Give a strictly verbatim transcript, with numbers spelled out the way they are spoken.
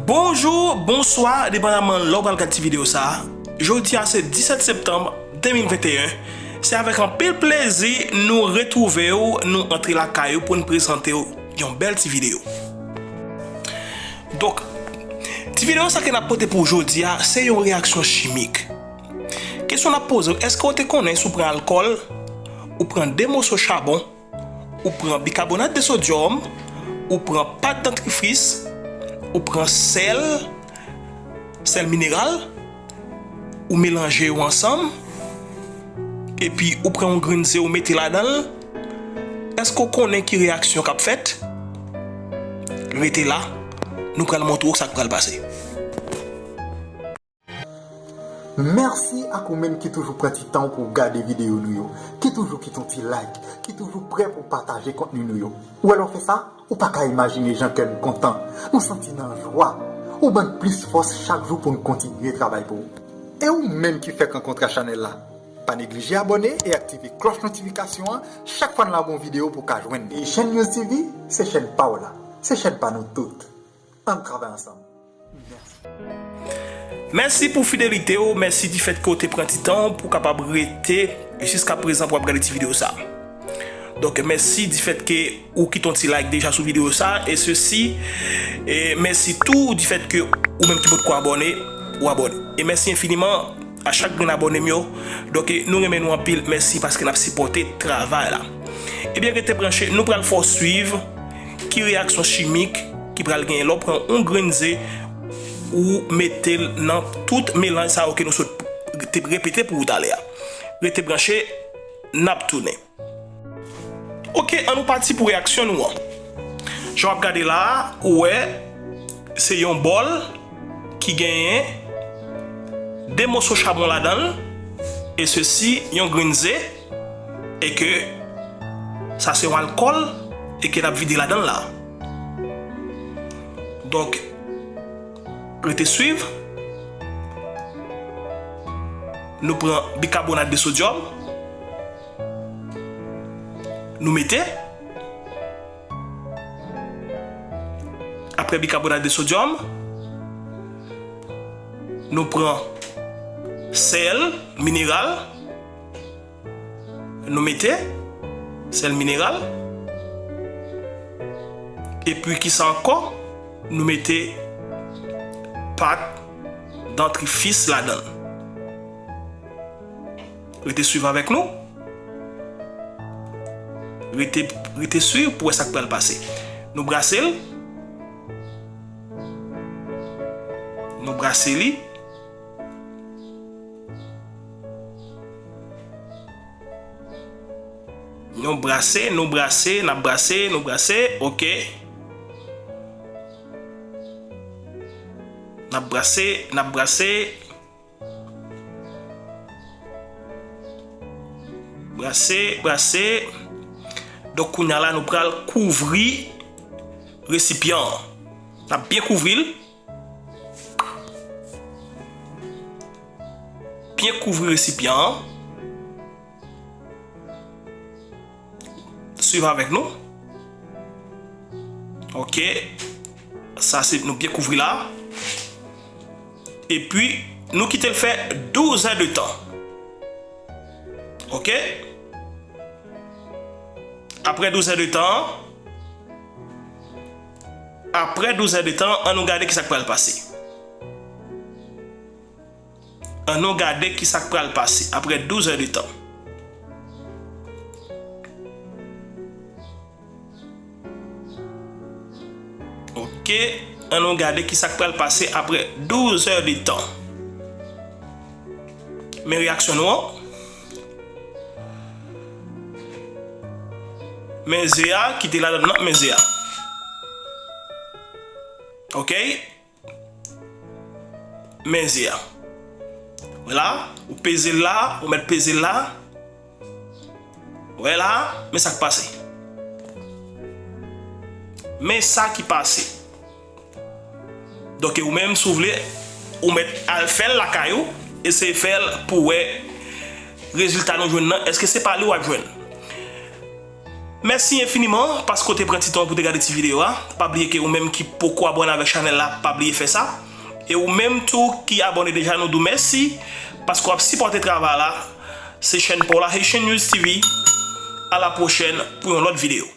Bonjou, bonswa, depandaman lè w pral gad ti videyo sa a. Jodi a se disèt septanm de mil venteyen. Se avèk anpil plezi nou retwouve w, nou antre lakay ou pou n prezante w yon bèl ti videyo. Donk, ti videyo sa ke n ap pote pou w jodi a, se yon reyaksyon chimik. Kesyon n ap poze w, èske w te konnen si w pran alkòl, ou pran de moso chabon, ou pran bikabonat de sodyòm, ou pran pat dantifris, ou pran sèl, sèl mineral, ou melanje yo ansanm, epi ou pran yon grenn ze ou mete ladan l, èske w konnen ki reyaksyon k ap fèt? Rete la, nou pral montre w sa k pral pase. Mèsi ak ou menm ki toujou pran ti tan w pou w gade videyo nou yo, ki toujou kite yon ti like, ki toujou prè pou w pataje kontni nou yo. Ou wè lè w fè sa, ou pa ka imajine jan kè n kontan, nou santi n an jwa. Ou ban n plis fòs chak jou pou n kontinye travay pou ou. E ou menm ki fèk rankontre ak chanèl la, pa neglije abòne e aktive klòch notifikasyon an chak fwa n lage yon videyo pou w ka jwenn li. E Chèn News T V, se chèn pa w la, se chèn pa nou tout. Ann travay ansanm. Mèsi pou fidelite w, mèsi difèt ke w te pran ti tan w pou w kapab rete jiska prezan pou w ap gade ti videyo sa. Donk, mèsi difèt ke ou kite yon ti like deja sou videyo sa, e sesi, e mèsi tou difèt ke ou menm ki potko abòne, ou abòne. E mèsi enfiniman a chak grenn abòne m yo. Donk, nou renmen nou anpil, mèsi paske n ap sipòte travay la. Ebyen, rete branche, nou pral fè w swiv ki reyaksyon chimik ki pral genyen lè w pran yon grenn ze ou mete l nan tout melanj sa yo ke nou sot te repete pou ou talè a. Rete branche, n ap tounen. Oke, ann nou pati pou reyaksyon nou an. Jan w ap gade la a, ou wè se yon bòl ki genyen de moso chabon ladan l, e sesi yon grenn ze, e ke sa se yon alkòl, e ke n ap vide ladan l la. Donk, rete swiv. Nou pran bikabonat de sodyòm. Nou mete. Apre bikabonat de sodyòm, nou pran sèl mineral. Nou mete sèl mineral. Epi kisa ankò? Nou mete pat dantifris ladan l. Rete swiv avèk nou. Rete, rete swiv pou wè sa k pral pase. Nou brase l. Nou brase li. Nou brase, nou brase, n ap brase, nou brase, oke. N ap brase, n ap brase. Brase, brase. Donk, kounye a la, nou pral kouvri resipyan an. N ap byen kouvri l. Byen kouvri resipyan an. Swiv avèk nou. Oke. Sa se nou byen kouvri la. Epi, nou kite l fè douz è de tan. Oke? Apre douz è de tan, apre douz è de tan, ann nou gade kisa k pral pase. Ann nou gade kisa k pral pase apre douz è de tan. Oke, ann nou gade kisa k pral pase apre douz è de tan. Men reyaksyon nou an. Men ze a, kite ladan nan, men ze a. Oke? Men ze a. Vwala, ou peze l la, ou mèt peze l la. Wè la, men sa k pase. Men sa ki pase. Donk, ou menm, si w vle, ou mèt al fè l lakay ou, eseye fè l pou w wè rezilta nou jwenn nan, èske se pa li w ap jwenn? Mèsi enfiniman paske w te pran ti tan pou te gade ti videyo a. Pa bliye ke ou menm ki poko abòne avèk chanèl la, pa bliye fè sa. E ou menm tou ki abòne deja, nou di w mèsi paske w ap sipòte travay la. Se chèn pa w la, Haitian News T V. A la pwochèn pou yon lòt videyo.